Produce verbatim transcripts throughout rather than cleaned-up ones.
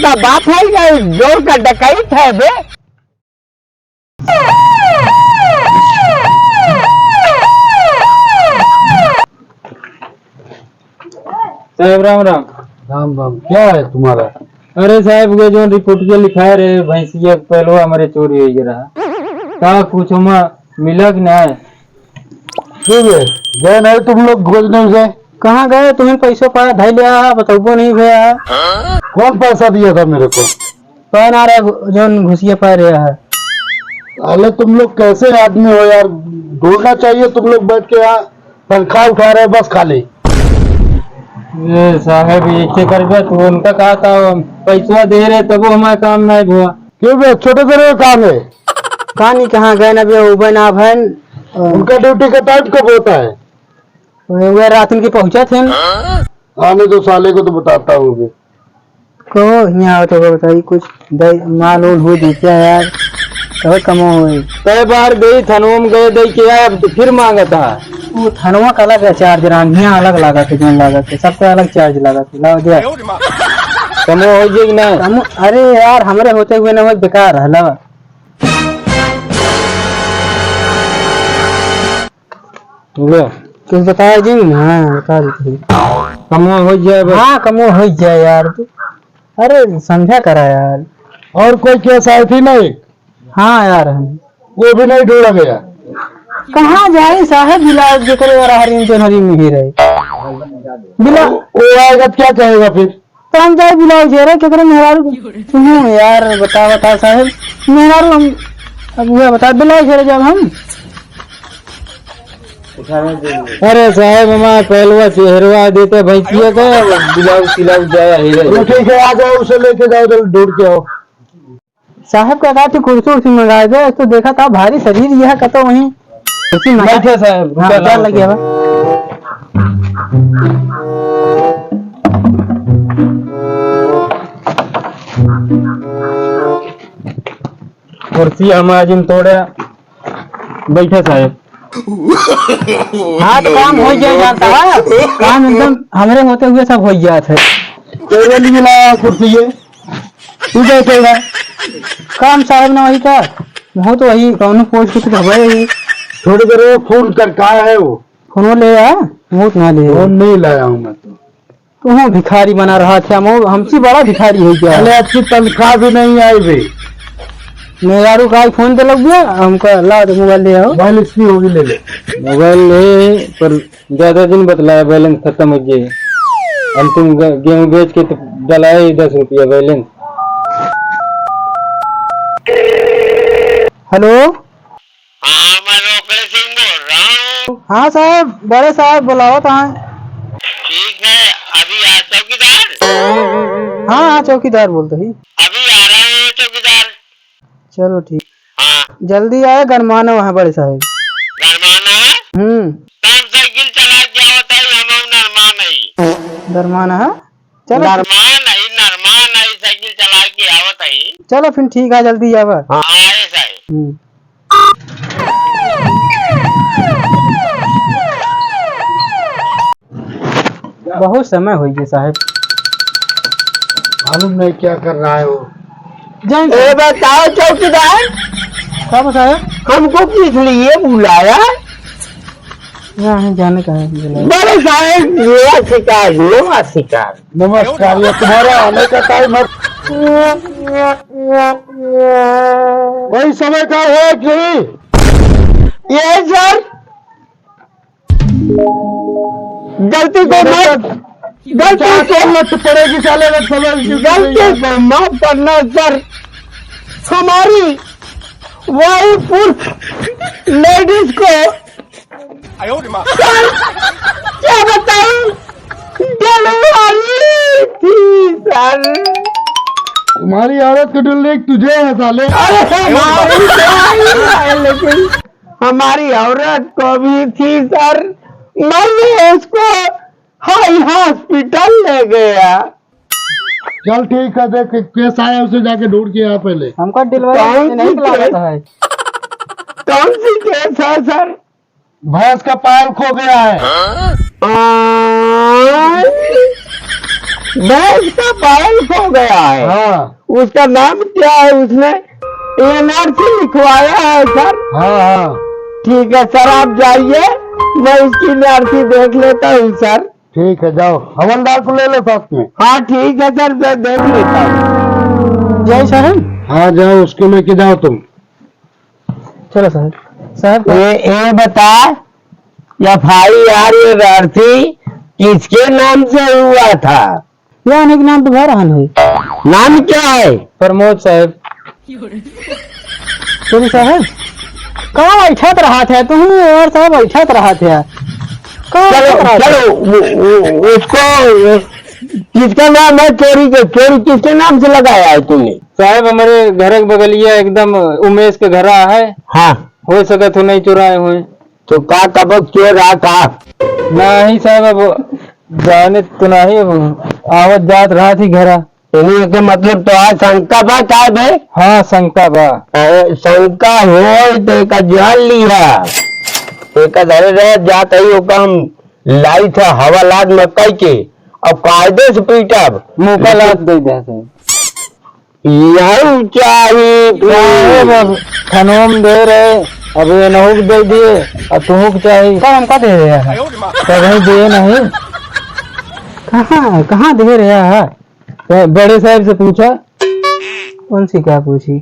का बाप है या जोर का डकैत है बे? साहब, राम राम। राम राम। क्या है तुम्हारा? अरे साहब, ये जो रिपोर्ट के लिखाए रहे, भैंसिया के पहलवा हमारे चोरी होइ गया रहा। का कुछ हमा मिला कि नहीं? ठीक है, गए नहीं तुम लोग खोजने उसे? कहाँ गए? तुम्हें पैसों पाया, धै लिया, बतौबो नहीं भैया। कौन पैसा दिया था मेरे को? कौन आ रहा है घु-, जौन घुसिया पा रहा है? अरे तुम लोग कैसे आदमी हो यार, ढूंढना चाहिए तुम लोग बैठ के यहाँ तनख्वाह उठा रहे हो बस खाली। ए साहब, ऐसे करबे तू, उनका कहा था, पैसा दे रहे तब हमारा काम नहीं हुआ। क्यों बे, छोटे से रहे काम है? कहाँ नहीं, कहाँ गए ना बे, उबे ना भैन। उनका ड्यूटी का टाइम कब होता है? वे, वे रात के पहुँचा थे ना। हाँ, नहीं तो साले को तो बताता हूँ अभी। कहो, यहाँ आओ तो बताइए कुछ, दे, माल उल हो दी क्या यार? कहो, कमो होई। कई बार गई, थनवा में गए, दे के आए, अब तो फिर मांगता है। वो थनवा का अलग है चार्ज रहा, यहाँ अलग लागत है, जौन लागत है, सबका अलग चार्ज लागत है। लाओ दे। कमो हो जाए कि ना? कमो, अरे यार, हमरे होते हुए ना हो, बेकार है, लाओ। ले। कुछ बताया जी? हाँ, बता देते हैं। कमवा हो जाए बस। हाँ, कमवा हो जाए यार तू। अरे, समझा करा यार। और कोई केस आई थी नहीं? हाँ यार, हम। वो भी नहीं ढूंढा गया? कहाँ जाए साहब, बिलावल जेकरे वाला हरिन जन हरिन में ही रहे। बिला- वो, वो आएगा तो क्या कहेगा फिर? तो हम जाए बिलावल घेरे केकरे मेहरारू के? सुनो यार, बता, बता साहेब, मेहरारू हम अब उहे बता, बिलावल घेरे जाब हम। अरे साहेब, हमार पहलवा चेहरवा देते भैंसिया का, बिलावल सिलावल जाया ही रहे। तो ठीक है, आ जाओ, उसे लेके जाओ, जल्दी ढूंढ के आओ। साहब का कहा थी कुर्सी उर्सी मंगाए दे, तो देखा था भारी शरीर यह कतो वहीं कुर्सी मंगा। बैठे साहब, हाँ, रुपया क्या लाओ। लगे बा? कुर्सी हम आज इन तोड़े। बैठे साहब। हाँ, तो काम हो जाए जानता है, काम एकदम हमरे होते हुए सब हो जात है। तेरे लिए लाया कुर्सी ये। तू बैठेगा? काम साहब ना वही का, वो तो वही कौनो पोस्ट पे तो हवा ही। थोड़ी देर में फोन कर, कहाँ है वो? फोन ले आ, वो तो ना ले। फोन नहीं लाया हूँ मैं तो। तू हो भिखारी बना रहा था, हम हमसे बड़ा भिखारी हो गया। अरे, अच्छी तनख्वाह भी नहीं आई बे। मेहरारू का आई फोन दे लग गया, हमका ला दे मोबाइल ले आओ। मोबाइल इसकी होगी, ले ले। मोबाइल ले, पर ज्यादा दिन बतलाया, बैलेंस खत्म हो जाए। हम तुम ग-, गेहूं बेच के तो डलाए ही दस रुपया बैलेंस। हेलो। हाँ, मैं रोकड़े सिंह बोल रहा हूँ। हाँ साहब, बड़े साहब बुलावत हैं। ठीक है, अभी आ चौकीदार। हाँ, हाँ, चौकीदार बोलते ही। अभी आ रहे हैं चौकीदार। चलो ठीक। हाँ। जल्दी आए, गरमाना वहाँ बड़े साहब। गरमाना? हम्म। तब साइकिल चला के आवत है, हम गरमाना ही। गरमाना है? चलो। गरमाना ही, गरमाना ही, साइकिल चला के आवत है। चलो फिर ठीक है, जल्दी आवा। हाँ, आए साहब। हम्म। बहुत समय हो गया साहब। मालूम नहीं क्या कर रहा है वो। जय ए, बताओ चौकीदार। का बताया? हमको किस लिए बुलाया? यहाँ है, जाने का है, बुलाया। बड़े साहब, नवा शिकार, नवा शिकार। नमस्कार, ये तुम्हारा आने का टाइम है। कोई समय का है कि नहीं? ये सर, गलती को माफ, गलती को मत पड़ेगी साले, मत समझ। गलती को माफ करना सर, हमारी वाई पुरुष लेडीज को सर, क्या बताऊं, डिलीवरी थी सर। तुम्हारी औरत को डिलीवरी तुझे है साले। अरे हमारी तो आई है, लेकिन हमारी औरत को भी थी सर, मैंने उसको हाई हॉस्पिटल ले गया। चल ठीक है, देख केस आया उसे जाके ढूंढ के आ पहले। हमको डिलीवरी कौन नहीं सी लागत केस? है। कौन सी केस है सर? भैंस का पायल खो गया है। हाँ? भैंस का पायल खो गया है। हाँ। उसका नाम क्या है? उसने एनआरसी लिखवाया है सर। हाँ, हाँ। ठीक है सर, आप जाइए, मैं उसकी एनआरसी देख लेता हूँ सर। ठीक है, जाओ, हवलदार को ले लो साथ में। हाँ, ठीक है सर, मैं देख लेता हूँ। जाए साहब? हाँ, जाओ, उसको लेके जाओ तुम। चलो साहब। साहब, ये, ये बता, एफआईआर ये अर्थी किसके नाम से हुआ था? ये अनेक नाम तो भर रहन है। नाम क्या है? प्रमोद साहब। तुम साहब, कहाँ बैठत रहा थे तुम? और साहब बैठत रहा थे। कहाँ चलो, बैठत रहा थे? चलो, वो, वो, उसको, किसका नाम है चोरी के? चोरी किसके नाम से लगाया है तूने? साहब, हमारे घर के बगलिया एकदम उमेश के घरा है। हाँ। हो सकत हो नहीं चुराए हुए। तो का कबक चोर रहा का? नहीं साहब, अब जाने तो नहीं, अब आवत जात रहा थी घरा। इन्हीं के मतलब तो आज शंका बा का बे? हाँ, शंका बा। अरे, शंका हो तो एका जान लिया। एका धरे रह जात है, ओका हम लाई था हवा लाग मकई के, अब कायदे से पीटब। मुका लात दे दे साहब। यहू चाही। साहेब, अब खनोम दे रहे, अब ये नहुक दे दिए, अब तुहुक चाही। कब हमका दे रहे हैं? कभी दिए नहीं। कहाँ, कहाँ दे रहे हैं? तो बड़े साहब से पूछा। कौन सी क्या पूछी?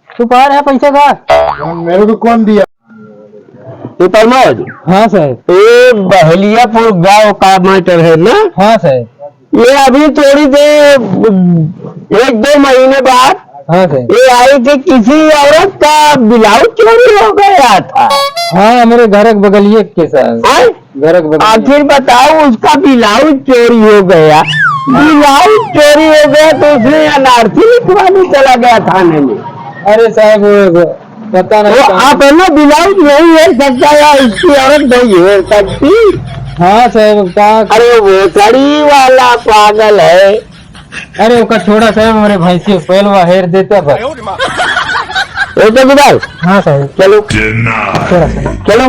तू पा रहा पैसा का? मेरे को कौन दिया? ए प्रमोद। हाँ सर। ये बहलियापुर गांव का मैटर है ना? हाँ सर। ये अभी थोड़ी देर, एक दो महीने बाद हाँ सर। ये आई कि किसी औरत का ब्लाउज चोरी हो गया था। हाँ, हमारे घर के बगलिए के सर। हैं? घर के बगलिए। आखिर बताओ, उसका ब्लाउज चोरी हो गया, ब्लाउज चोरी हो गया तो उसने एनआरसी लिखवाने चला गया थाने में। अरे साहब, वो पता नहीं वो कहाँ। अपना ब्लाउज नहीं है सकता या उसकी औरत नहीं है सकती। हाँ साहब, का अरे वो साड़ी वाला पागल है। अरे ओका छोड़ा साहब, हमारे भैंसी पहलवा हेर देता बस। ए चौकीदार। हाँ साहब। चलो। छोड़ा साहब। चलो।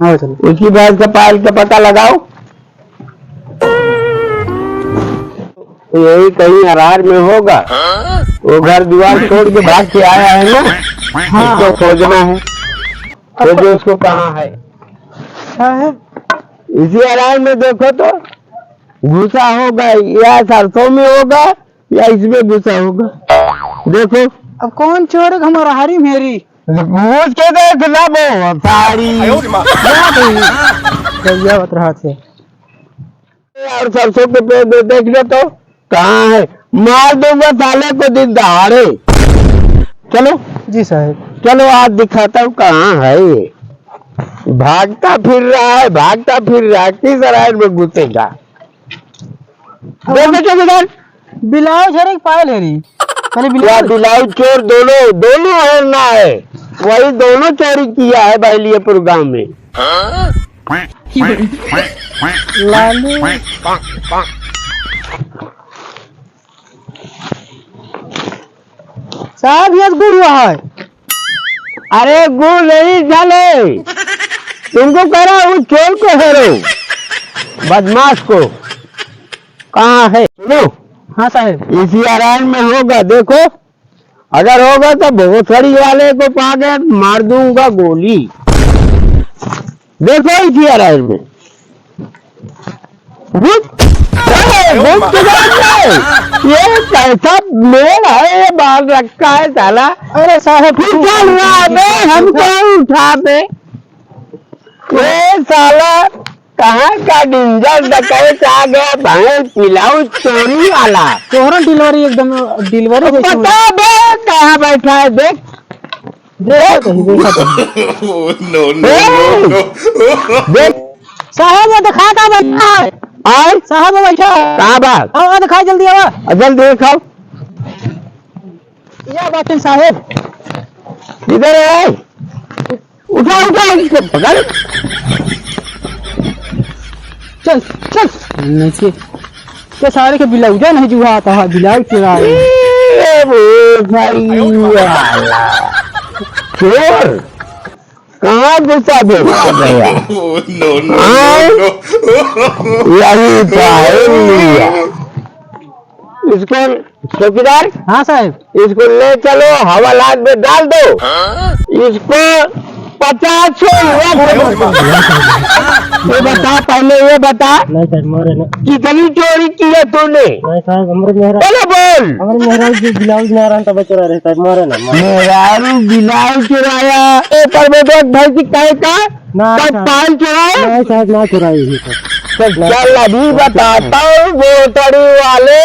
हाँ चलो। उसकी भैंस का पाल का पता लगाओ। तो यही कहीं अरार में होगा। वो घर दुआर छोड़ के भाग के आया है ना, हाँ। उसको खोजना है। खोजो उसको, कहाँ है? साहब। इसी अरार में देखो तो, घुसा होगा या सरसों में होगा या इसमें घुसा होगा। देखो। अब कौन चोर है हमारा हरी मेरी? घुस के देख ला वो सारी। क्या कही? क्या बात रहा थे? और सरसों के पेड़ दे-, देख लो तो, कहाँ है? मार दूंगा साले को दिन दहाड़े। चलो। जी साहब। चलो, आज दिखाता हूँ कहाँ है ये। भागता फिर रहा है, भागता फिर रहा है, किस राइड में घुसेगा? देखो चौकीदार। ब्लाउज हरे कि पायल हरी? पहले या ब्लाउज। ब्लाउज चोर दोनों, दोनों है ना है, वही दोनों चोरी किया है बहलियापुर गांव में। लालू। साहब, ये गुड़ हुआ है। अरे गुड़ नहीं साले, तुमको कह रहा हूँ चोर को हेरो, बदमाश को। कहाँ है? सुनो। हाँ साहब। इसी अरार में होगा, देखो। अगर होगा तो भोसड़ी वाले को पा गए, मार दूंगा गोली। देखो इसी अरार में। भूत, अरे, भूत की बात है। ये कैसा मेल है, ये बाल रखा है साला। अरे साहब, तू चल रहा बे, हमको उठा बे। ये साला कहाँ का डेंजर डकैत आ गया भाई, पिलाऊ चोरी वाला। तोहरा डिलीवरी एकदम डिलीवरी जैसी हुई। पता बे कहाँ बैठा है, देख। देखा तो ही, देखा तो ही। No, no, no, no। देख। साहब, वो दिखा का बैठा है। आय? साहब, वो बैठा है। कहाँ बा? आओ, आओ, दिखाओ, जल्दी आओ। आ, जल्दी दिखाओ। या बात है, साहब। किधर है? उठा, उठा, उठा, पकड़। चल, चल। नहीं से। तो सारे के ब्लाउजा नहीं जुआ आता है, ब्लाउज चुरा रहे हैं। ए, वो भाई वाला। चोर, कहाँ घुसा दे गया? No, no, no, हाँ? No। यही तो है इंडिया। इसको चौकीदार, हाँ साहब। इसको ले चलो, हवालात में डाल दो। इसको पचास सौ रुपया दे दो। ये बता, पहले ये बता, नहीं साहब, मारे ना। कितनी चोरी की है तूने? नहीं साहब, हमरे मेहरा-, पहले बोल। हमरे मेहरारू जी ब्लाउज ना रहन तब चोरा रहे साहब, मारे ना, मारे। मेहरारू ब्लाउज चुराया, ए, पर बेटा, भैंसी काहे का? ना, तब ना। पाल चुराए? नहीं, साहब, ना चुराई ही, सर। चल, अभी बताता हूँ, भोसड़ी वाले,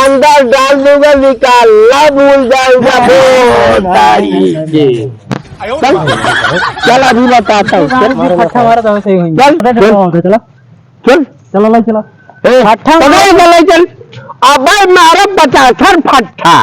अंदर डाल दूंगा, निकालना भूल जाऊंगा, भोसड़ी के। चल, चल, अभी बताता हूँ, चल। मारो, मारो। चल, चल। चलो, चलो, चलो। ए, फट्ठा पकड़ मारो। के ले चल। अबे मारो पचास फट्ठा।